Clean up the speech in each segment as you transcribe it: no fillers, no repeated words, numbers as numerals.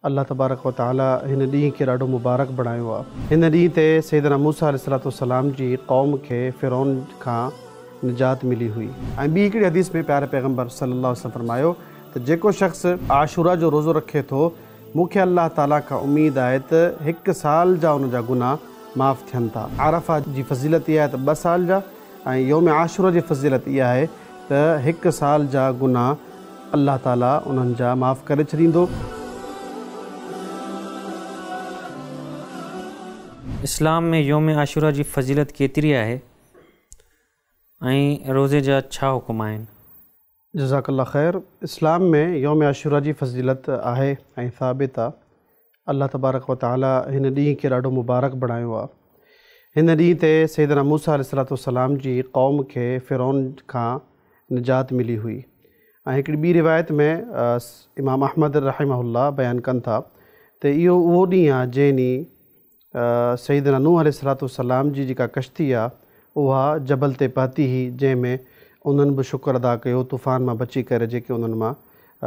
الله تبارڪ و تعالي هن ڏينهن کي ڏاڍو مبارڪ بڻايو آهي. هن ڏينهن تي سيدنا موسيٰ عليه الصلوة والسلام جي قوم کي فرعون کان نجات ملي هئي. ۽ ٻي هڪڙي حديث ۾ پياري پيغمبر صلي الله عليه وسلم فرمايو ته جيڪو شخص عاشورا جو روزو رکي ٿو مون کي الله تعالي کان اميد آهي ته هڪ سال جا ان جا گناهه معاف ٿين ٿا. عرفه جي فضيلت اها آهي ته ٻه سال جا ۽ يوم عاشورا جي فضيلت اها آهي ته هڪ سال جا گناهه الله تعالي انهن جا معاف ڪري ڇڏيندو. اسلام ۾ يوم عاشورا جي فضيلت ڪيتري آهي ۽ روزي جا ڇا حڪم آهن؟ جزاڪ الله خير اسلام ۾ يوم عاشورا جي فضيلت آهي ۽ ثابت آ. الله تبارڪ و تعالي هن ڏينهن کي ڏاڍو مبارڪ بڻايو آ. هن ڏينهن تي سيدنا موسيٰ عليه الصلوة والسلام جي قوم کي فرعون کان نجات ملي هئي ۽ هڪڙي ٻي روايت ۾ امام احمد رحمه الله بيان ڪن ٿا ته اهو اهو ڏينهن آ جنهن ڏينهن سيدنا نوح عليه الصلوة والسلام جي جيڪا ڪشتي آ اها جبل تي پهتي هئي جنهن ۾ انهن به شڪر ادا ڪيو طوفان مان بچي ڪري جيڪي انهن مان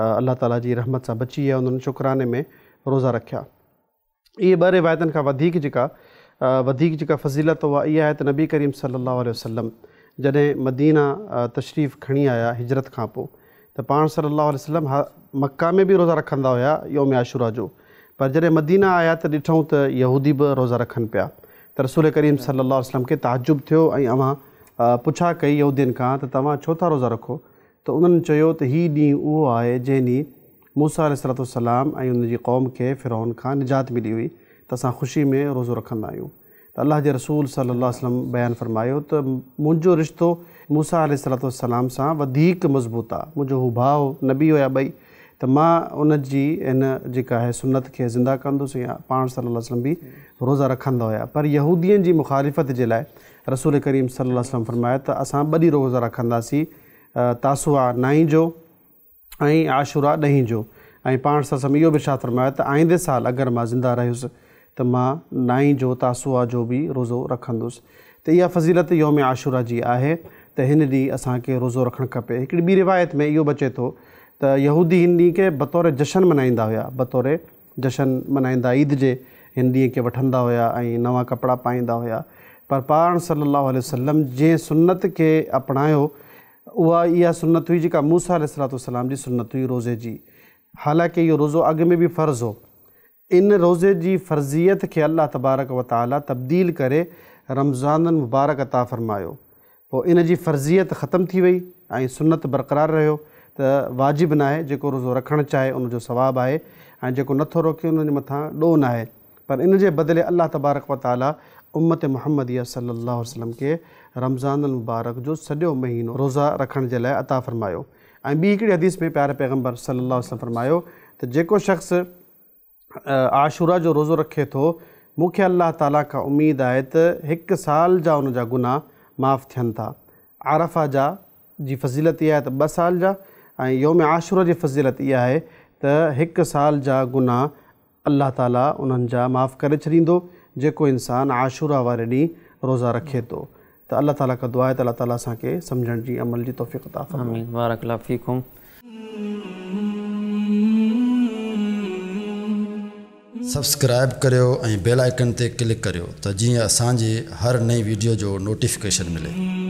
الله تعالي جي رحمت سان بچي ويا انهن شڪراني ۾ روزا رکيا. اهي ٻه روايتن کان وڌيڪ جيڪا وڌيڪ جيڪا فضيلت اها اها آهي ته نبي ڪريم صلي الله عليه وسلم جڏهن مدينه تشريف کڻي آيا هجرت کان پوء ته پاڻ صلي الله عليه وسلم مڪه ۾ به روزا رکندا هيا يوم عاشورا جو پر جڏهن مدينه آيا ته ڏٺائون ته يهودي به روزا رکن پيا ته رسول ڪريم صلي الله عليه وسلم کي تعجب ٿيو ۽ اوهان پڇا ڪئي يهودين کان ته توهان ڇو ٿا روزا رکو ته انهن چيو ته هي ڏينهن اهو آهي جنهن ڏينهن موسيٰ عليه الصلوة والسلام ۽ ان جي قوم کي فرعون کان نجات ملي هئي ته اسان خوشي ۾ روزو رکندا آهيون ته الله جي رسول صلي الله عليه وسلم بيان فرمايو ته منهنجو رشتو موسيٰ عليه الصلوة والسلام سان وڌيڪ مضبوط آهي منهنجو هو ڀاء هو نبي هيا ٻئي ته مان ان جي ان جيڪا آهي سنت کي زنده ڪندس ۽ پاڻ صلي الله عليه وسلم به روزا رکندا هيا پر يهودين جي مخالفت جي لاء رسول ڪريم صلي الله عليه وسلم فرمايو ته اسان ٻه ڏينهن روزا رکنداسين تاسوعا نائين جو ۽ عاشورا ڏهين جو ۽ پاڻ صلي الله عليه وسلم اهو به ارشاد فرمايو ته آئيندي سال اگر مان زنده رهيس ته مان نائين جو تاسوعا جو به روزو رکندس ته اها فضيلت يوم عاشورا جي آهي ته هن ڏينهن اسان کي روزو رکڻ کپي هڪڙي ٻي روايت ۾ اهو به اچي ٿو ته يهودي هن ڏينهن کي بطور جشن منائيندا هيا بطور جشن منائيندا عيد جي هن ڏينهن کي وٺندا هيا ۽ نوان ڪپڙا پائيندا هيا پر پاڻ صلي الله عليه وسلم جنهن سنت کي اپڻايو اها اها سنت هئي جيڪا موسيٰ عليه الصلوة والسلام جي سنت هئي روزي جي. حالانڪه اهو روزو اڳ ۾ به فرض هو. ان روزي جي فرضيت کي الله تبارڪ و تعاليٰ تبديل ڪري رمضان المبارڪ عطا فرمايو. پوء ان جي فرضيت ختم ٿي وئي ۽ سنت برقرار رهيو ته واجب ناهي، جيڪو روزو رکڻ چاهي ان جو ثواب آهي ۽ جيڪو نٿو رکي ان جي مٿان ڏوهه ناهي. پر ان جي بدلي الله تبارڪ و تعالي امت محمديه صلي الله عليه وسلم کي رمضان المبارڪ جو سڄو مهينو روزا رکڻ جي لاء عطا فرمايو ۽ ٻي هڪڙي حديث ۾ پياري پيغمبر صلي الله عليه وسلم فرمايو ته جيڪو شخص عاشورا جو روزو رکي ٿو مون کي الله تعالي کان اميد آهي ته هڪ سال جا ان جا گناهه معاف ٿين ٿا عرفه جا جي فضيلت اها آهي ته ٻه سال جا ۽ يوم عاشورا جي فضيلت اها آهي ته هڪ سال جا گناهه الله تعالي انهن جا معاف ڪري ڇڏيندو جيڪو انسان عاشورا واري ڏينهن روزا رکي ٿو ته الله تعالي کان دعا آهي ته الله تعالي اسان کي سمجهڻ جي عمل جي توفيق عطا فرمائي. آمين بارڪ الله فيڪم. سبسڪرائب ڪريو ۽ بيل آئيڪن تي ڪلڪ ڪريو ته جيئن اسان جي هر نئين ويڊيو جو نوٽيفڪيشن ملي.